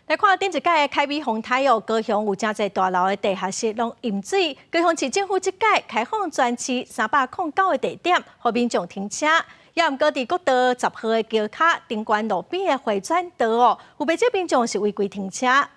來看頂一擺凱美風颱哦，高雄有誠濟大樓的地下室攏淹水。高雄市政府這擺開放全市309個地點，予民眾停車。也毋過佇國道十號的橋跤登官路邊的迴轉道哦，有袂少民眾是違規停車。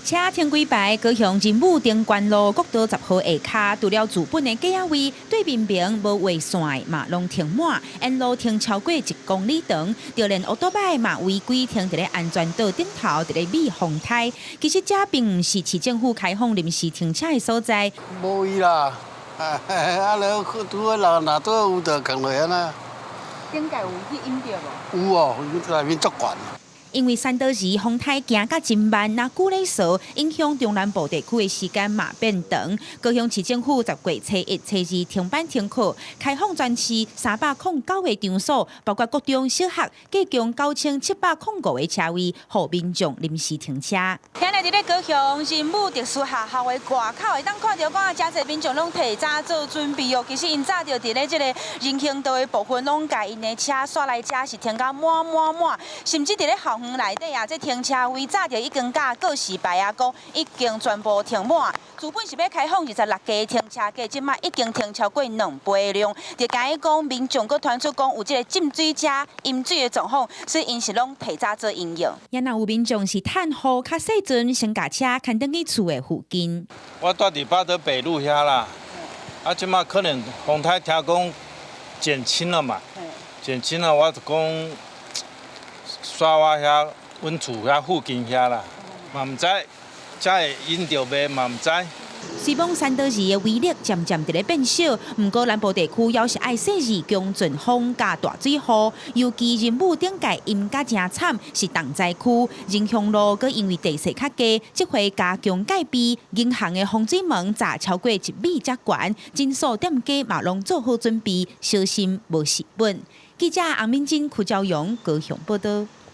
車停幾排，高雄仁武登官路國道十號下跤，除了自本的格仔位，對面爿無畫線嘛攏停滿，沿路停超過1公里長，就連歐多擺嘛違規停佇咧安全島頂頭，佇咧避風颱。其實這並毋是市政府開放臨時停車的所在。無位啦，啊，了拄好人若拄有就囥落按呢。頂屆有去淹著無？有哦，內面足懸。因為山道時風颱行甲真慢，若久咧趖，影響中南部地區的時間嘛變長。高雄市政府10月初一、初二停班停課，開放全市309個場所，包括國中小學，計共9705個車位，予民眾臨時停車。現在佇咧高雄仁武特殊學校的外口，會當看著講啊，誠濟民眾攏提早做準備哦。其實𪜶早就佇咧這個人行道的部分，攏共𪜶的車煞來遮是停甲滿滿滿，甚至佇咧校園內底啊，這停車位早就已經佮告示牌啊，講已經全部停滿。原本是欲開放26個停車格，這馬已經停超過兩倍量。就驚伊講民眾閣傳出講有這個浸水車、淹水的狀況，所以𪜶是攏提早做因應。也若有民眾是趁雨較細陣，先共車牽轉去厝的附近。我蹛佇八德北路遐啦，啊，這馬可能風颱聽講減輕了嘛，減輕了，我就講煞我遐，阮厝遐附近遐啦，嘛毋知才會淹著袂，嘛毋知。雖罔山道二的威力漸漸佇咧變小，毋過南部地區猶是愛細緻強陣風佮大水雨，尤其仁武頂屆淹甲誠慘，是重災區。仁雄路閣因為地勢較低，這回加強戒備，銀行的防水門閘超過1米遮懸，真數店家嘛攏做好準備，小心無蝕本。記者洪敏珍、柯昭陽高雄報導。